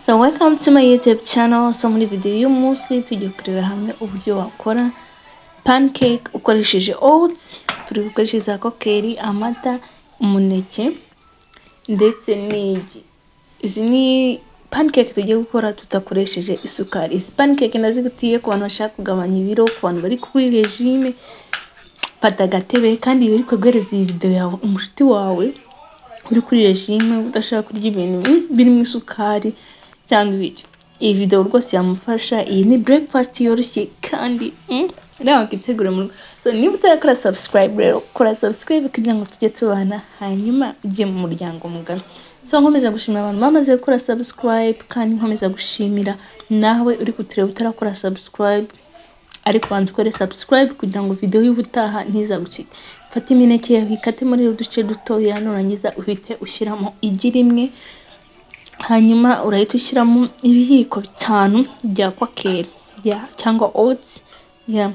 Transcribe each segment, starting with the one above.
So welcome to my YouTube channel. So muri video y'uyu munsi tugiye kurebera hamwe uburyo wakora pancake ukoresheje oats. Turi gukoresha za Quaker, amata, umuneke ndetse n'igi. Izi ni pancake tugiye gukora tudakoresheje isukari. Izi pancake ndazigutiye ku bantu bashaka kugabanya ibiro, ku bantu bari kuri regime. Fata agatebe kandi iyo uri guhereza iyi video yawe umushuti wawe uri kuri regime, udashaka kurya ibintu birimo isukari cyangwa ibiki, iyi video rwose yamufasha. Iyi ni breakfast yoroshye kandi nawe wakitegura mu rugo. So niba utarakora subscribe rero, kora subscribe kugira ngo tujye tubana, hanyuma ujye mu muryango mugari. So nkomeza gushimira abantu bamaze gukora subscribe, kandi nkomeza gushimira nawe uri kutureba utarakora subscribe, ariko banza ukore subscribe kugira ngo video y'ubutaha ntizagucike. Fata imineke yawe, ikate muri uduce dutoya, nurangiza uhite ushyiramo igi rimwe, hanyuma urahita ushyiramo ibiyiko 5 bya Quaker cyangwa oats. Ya,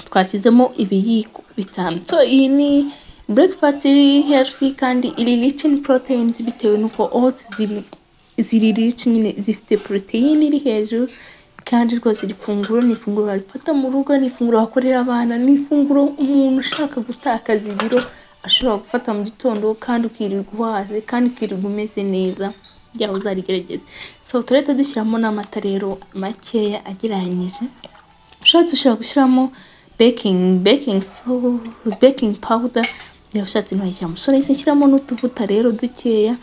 twashyizemo ibiyiko 5. So iyi ni breakfast iri healthy kandi iri rich in proteins, bitewe n'uko oats ziri rich nyine, zifite protein iri hejuru. Kandi rwose iri funguro ni ifunguro warifata mu rugo, ni ifunguro wakorera abana, ni ifunguro umuntu ushaka gutakaza ibiro ashobora gufata mu gitondo, kandi ukirirwa uhaze kandi ukirirwa umeze neza. Yawe uzarigerageze. So turahita dushyiramo n'amata rero makeya agereranyije. Ushatse ushobora gushyiramo baking powder, niba ushatse ntiwayishyiramo. So nahise nshyiramo n'utuvuta rero dukeya,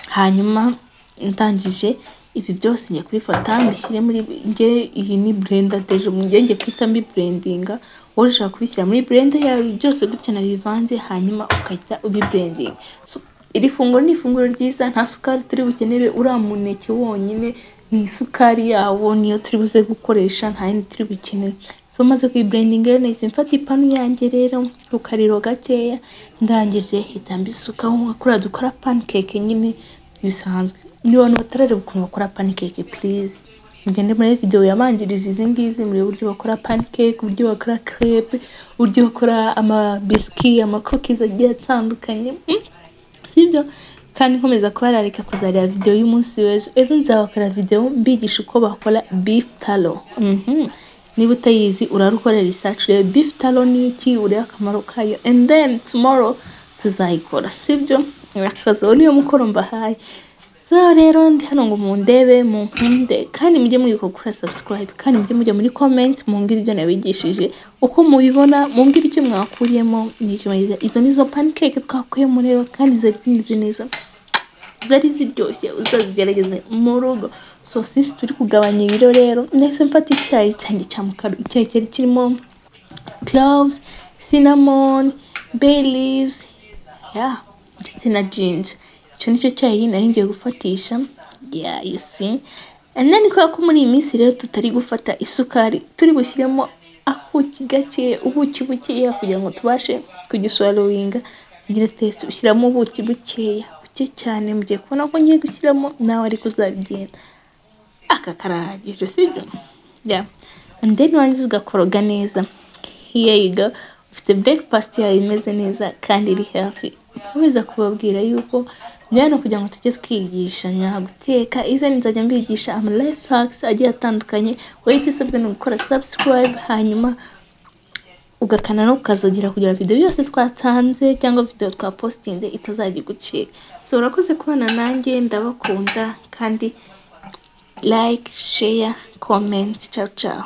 hanyuma ndangije ibi byose ngiye kubifata mbishyire muri nge, iyi ni blender déjà, ngiye guhita mbiblendinga. Wowe ushobora kubishyira muri blender yawe byose gutya nabivanze, hanyuma ugahita ubiblendinga. So iri funguro ni ifunguro ryiza, nta sukari turi bukenere. Uriya muneke wonyine ni isukari yawo, niyo turi buze gukoresha, nta yindi turi bukenere. So maze kuyiblendinga rero, nahise mfata ipanu yanjye rero ku kariro gakeya, ndangije hita mbisukaho nka kuriya dukora pancake nyine bisanzwe. Niba abantu batarareba ukuntu bakora pancake, please mugende muri video yabanjirije izi ngizi, murebe uburyo bakora pancake, uburyo bakora crepe, uburyo bakora amabiscuit, amacookies agiye atandukanye, sibyo? Kandi nkomeza kubararika kuzareba video y'umunsi w'ejo. Ejo nzabakora video mbigisha uko bakora beef tallow. Niba utayizi, urarukora research, urebe beef tallow ni iki, urebe akamaro kayo, and then tomorrow tuzayikora, sibyo? Murakoze, uwo niyo mukoro mbahaye. So rero ndi hano ngo mundebe, munkunde, kandi mujye mwibuka gukora subscribe, kandi mujye mujya muri comment mumbwire ibyo nabigishije uko mubibona, mumbwire icyo mwakuyemo n'icyo mwagize. Izo nizo pancake twakuyemo rero, kandi zari zimeze neza, zari ziryoshye, uzazigerageze mu rugo. So since turi kugabanya ibiro rero, nahise mfata icyayi cyanjye cya mukaru, icyayi cyari kirimo cloves, cinnamon, bay leaves, yeah, ndetse na ginger. Icyo nicyo cyayi nari ngiye gufatisha. Yeah, you see, and then kubera ko muri iyi minsi rero tutari gufata isukari, turi bushyiremo akuki gake, ubuki bukeya, kugira ngo tubashe kugiswallowinga kigire taste. Ushyiramo ubuki bukeya, buke cyane. Mugiye kubona ko ngiye gushyiramo, nawe ariko uzabigenda. Aka karahagije, sibyo? Yeah, and then warangiza ugakoroga neza. Here you go, ufite breakfast yawe imeze neza kandi iri healthy. Nkomeza kubabwira yuko hano kugira ngo tujye twigishanya guteka, even nzajya mbigisha ama life hacks agiye atandukanye. Wowe icyo usabwa ni ugukora subscribe, hanyuma ugakanda no ukazogera kugira video yose twatanze cyangwa video twapostinze itazajya igucika. So urakoze kubana nanjye, ndabakunda, kandi like, share, comment. Ciao ciao.